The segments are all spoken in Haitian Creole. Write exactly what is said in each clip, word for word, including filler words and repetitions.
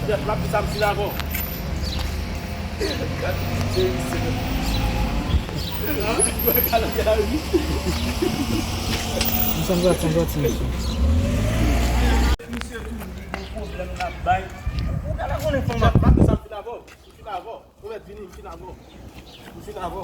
Jèf, m ap di sa, m fin avè w. Misye toujou gon pwoblèm l ap bay. Ou genlè konnen fò m ap di sa, m fin avè w. M fin avè w. Ou mèt vini, m fin avè w. M fin avè w.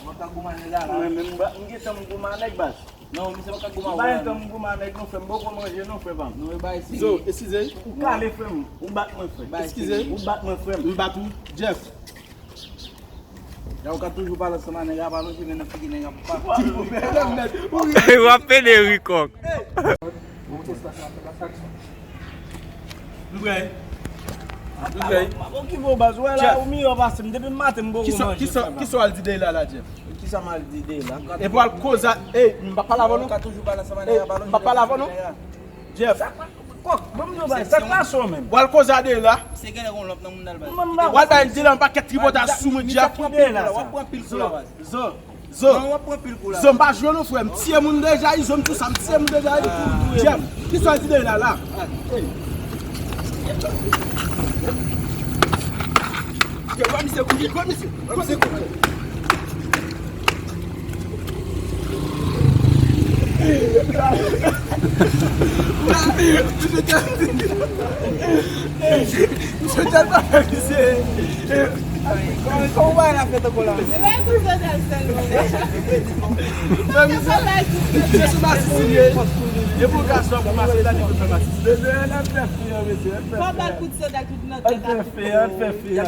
Mwen ka goumen nèg la, la. Mwen menm, m gentan m goumen nèg, baz. Non, misye pa ka goumen. M pa gentan m goumen nèg, non, frè m. M poko manje, non, frè pa m. Non, e bay si. Zo, eskize. Ou kale, frè m. Ou bat mwen, frè. Eskize. Ou bat mwen, frè m. M bat ou, Jeff. Jan ou ka toujou pale ansanm a nèg la, pa lonje men nan figi nèg la pou pa. W ap pede ri kòk. M prè. M prè. M ap okipe w, baz. Ou wè la, ou miyò pase m. Depi maten, m poko manje. Kisa, kisa w al di Deyla la, Jeff? Kisa m al di Deyla? Epi w al koze a, ey, m p ap pale avè w, non. Ou ka toujou pale ansanm a nèg la, pa lonje men nan figi nèg la. Jeff. Kòk, ban m di w bagay, sa k pase w menm? W al koze a Deyla. Se genlè gon lòt nan moun nan l bay. W al bay Deyla yon pakèt tripotay sou mwen, Jeff. W ap pran pil kou la, w ap pran pil kou la, baz. Zo, Zo, Zo. Non, w ap pran pil kou la. Zo, m pa jwe non, frè. M tiye moun deja, wi, Zo, m tou sa, m tiye moun deja, wi. Jeff, kisa w di Deyla la? Yo, pran misye kouri, pran misye, pran misye kouri. Misye tèlman fè misye. Kòman, kòman bagay la fèt ankò la? Se pa kout sodal sèlman. Fè misye. Misye sou masisi li ye. E pou gason pou masisi la, li pou fè masisi. Mesye, n ap fè fi an, mesye. N ap fè fi an. N ap fè fi an.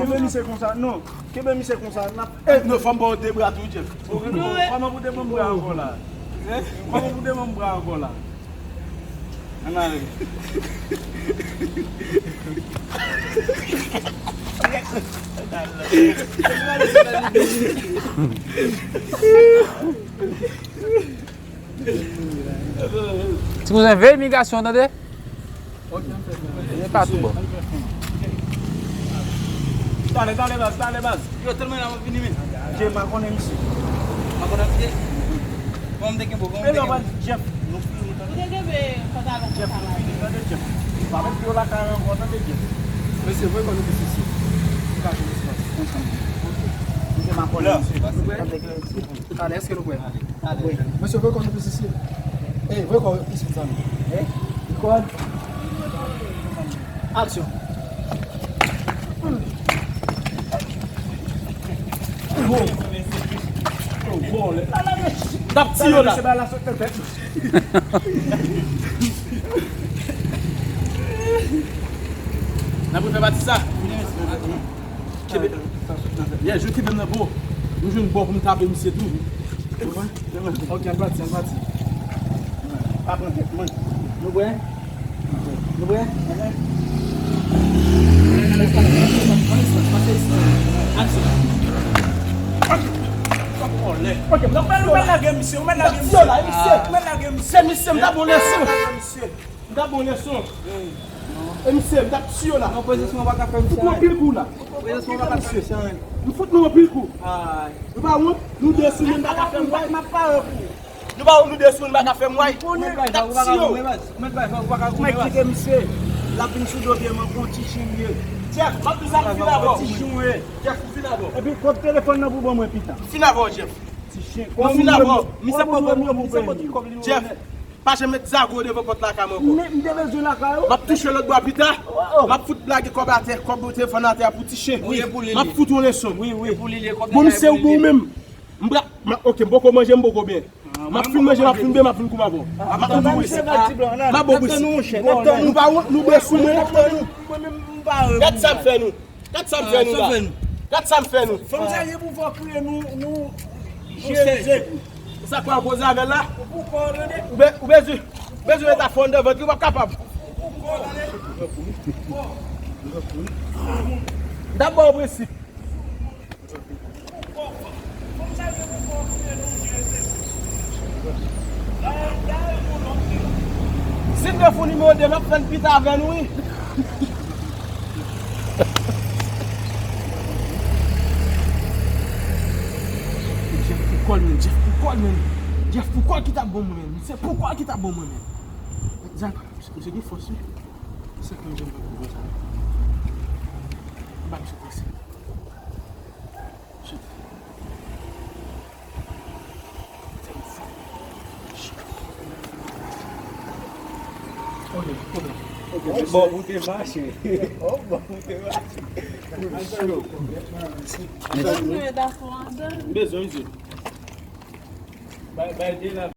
Kenbe misye konsa. Non. Kenbe misye konsa. N ap Eh, non, fò m ba w de bra tou, Jeff. Kòman pou te ban m bra ankò la? Kòman pou te ban m bra ankò la? Ann ale. Ti kouzen, veye imigrasyon, tande? Veye patou bò. Talè, talè, baz, talè, baz. Yo, tèlman la, m ap vini, men. Jay, m pa konnen misye. M pa konnen misye? Kòman m te kenbe w? Kòman m te kenbe w? Jeff, nou fini, nou tande. Ou te kenbe pantalon konsa la. Jeff, nou fini, tande, Jeff. Pa met pye w lakay ankò, tande, Jeff. Mesye, voye kò nou pi sisi. Degaje espas. Konsa. Ok. Nou te makònen, mesye. Nou prè? Talè, èske nou prè? Talè. Mesye, voye kò nou pi sisi. Ey, voye kò isit, zanmi. Ey, kò. Aksyon. N ap tiye w la. N ap refè pati sa. Kenbe. Yeah, jwe kenbe m nan po. Nou jwenn bò pou m tape misye tou. Ok, ann pati, ann pati. Pa pran tèt mwen. Nou prè? Nou prè? Aksyon. Ok, nou mèt lage misye, nou mèt lage misye. Nou mèt lage misye. Se misye, m ta bon leson. M ta bon leson. E misye, m t ap tiye w la. Non, prezans mwen pa ka fè misye anyen. M fout nou anpil kou la. Prezans mwen pa ka fè misye anyen. M fout nou anpil kou. Nou pa wont, nou de sou mwen, m pa ka fè m way. M ap pare pou ou. Nou pa wont, nou de sou mwen, m pa ka fè m way. M t ap tiye w. Ou mèt bay fè, ou pa ka goumen, baz. Kite misye. L ap vin sou do pye m, an, kon ti chen li ye. Jeff, m ap di sa, m fin avè w. Ti chen w ye. Jeff, m fin avè w. Epi kòb telefòn nan pou ban mwen pita. M fin avè w, Jeff. Ti chen. M fin avè w. Misye pran kòb li, misye pran tout kòb li. Jeff. Pa janm met zago devan pòt lakay mwen ankò. M te bezwen lakay ou. M ap touche lòt bò pita. M ap fout lage kòb atè, kòb telefòn atè a pou ti chen. M ap fout ou leson. Bon, misye ou bon menm. M pra, m, ok, m poko manje, m poko byen. M ap fin manje, m ap fin byen, m ap fin koupe avè w. M ap fin koupe. M ap bon plis. Nou pa wont, nou de sou mwen. Gad sa m fè nou. Gad sa m fè nou la. Gad sa m fè nou. Fanm sa gen pou fò kriye nou, nou jeze. Sa kwa koze avè l la? Ou be-, ou bezwen, ou bezwen ret a fò anndan vant li, w p ap kapab. M t ap ba w prensip. Si n te founi nimewo de, n ap fè n pita avè nou, wi. Jeff pou kò l menm, Jeff pou kò l menm. Jeff, poukwa ki t ap bon mwen menm? Se poukwa ki t ap bon mwen menm? Zak, misye gen fòs, wi. Se kòm jan m pa konprann sa. M ba misye prese. Shit. Fè m fou. Shit. Olè, olè. Bon, ou te mache. Bon, ou te mache. Ou cho. M bezwen, msye. Bay, bay de la.